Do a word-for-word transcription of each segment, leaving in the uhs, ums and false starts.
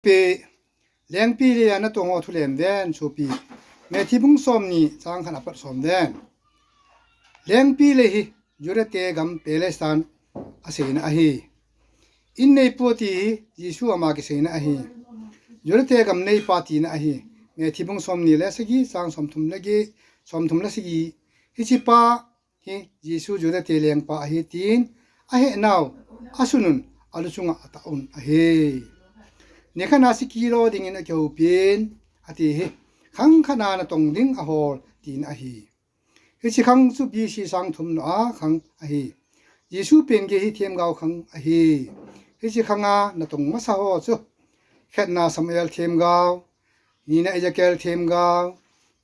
Pe, lengpi leiya natong ho thulem ven, sopi. Matthew bung somni chang khat apat som ven. Lengpi lei hi Judate gam Palestine aseina ahi. In neipu ti hi Jesu ama kiseina ahi. Judate gam neipa tina ahi. Matthew bung somni le sagi chang somthum le gi, somthum le sagi. Hichepa hi Jesu Judate lengpa ahi tin ahenau asunun aluchunga atahun ahi. Nikhat a sikilo dingin akihoupin ati hi. Khang khat a natong ding ahol tina ahi. Hiche khang chu B C sang thum noa khang ahi. Jesu pen gei hi themgao khang ahi. Hiche khanga natong masa ho chu. Khatna Samuel themgao, nina Ezekiel themgao,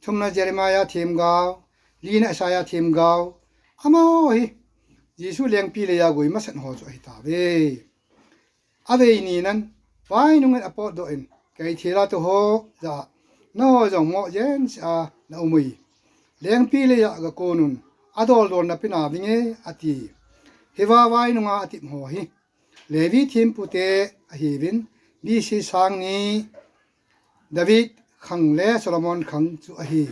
thumna Jeremiah themgao, lina Isaiah themgao. Amaho hi Jesu lengpi leiya goi masat ho chu ahitauve. Avei ninan, vainungin apotdoh in, Kei thilha tuho jah a, nangho jong moh jeng seh a naum uve. Lengpi leiya gakonun, adol dol napina vinge, ati. Hiva vainunga atep ho hi Levi thempute ahiuvin, B C sang ni David khang le Solomon khang chu ahi.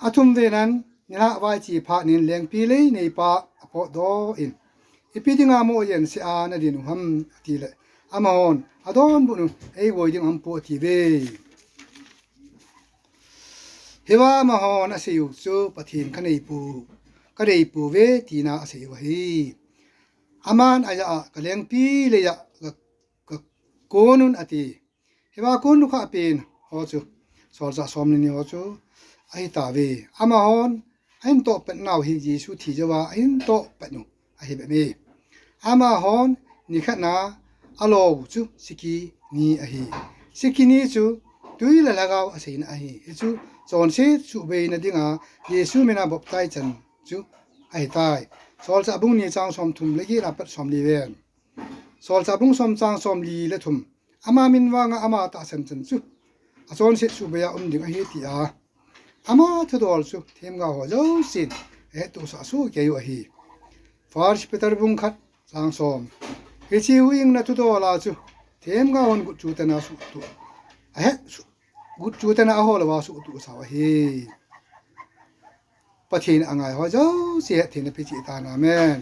Athum venan, nilhah vai che phat nin lengpi lei neipa apotdoh in, Ipi dinga moh jeng seh a nadin u ham, atile, amahon adonbutnu, Eigoi ding aumpu, atiuve. Hiva amahon aseiu chu Pathen kaneipu, kaneipouve tina aseiu ahi. Aman ajah a kalengpi leiya ga, gakonun ati. Hiva kon nukha pen ho chu, solchah somni ni ho chu ahitauve. Amahon ahin tohpet nau hi Jesu thi jouva ahin tohpet u ahi bep e. Amahon nikhat a alo u chu sikhi ni ahi. Sikhi ni chu twi le lhagao aseina ahi. Hichu chonset suhbeina dinga Jesu mina baptize chan chu ahitai. Solchah bung ni chang somthum le get apat somli ven. Solchah bung som chang somli le thum. Ama min vanga ama tahsan chan chu achonset suhbeiya um ding ahi tia ama thudol chu themgao ho jousen ahettohsah sohkeiu ahi. First Peter bung khat chang som. Hiche huhhingna thudola chu themgao hon gutchu tena suhtoh, ahet su, gutchu tena ahol uva suhtohsau ahi. Pathen in angai ho jouse hetthei na peh cheh tan, amen.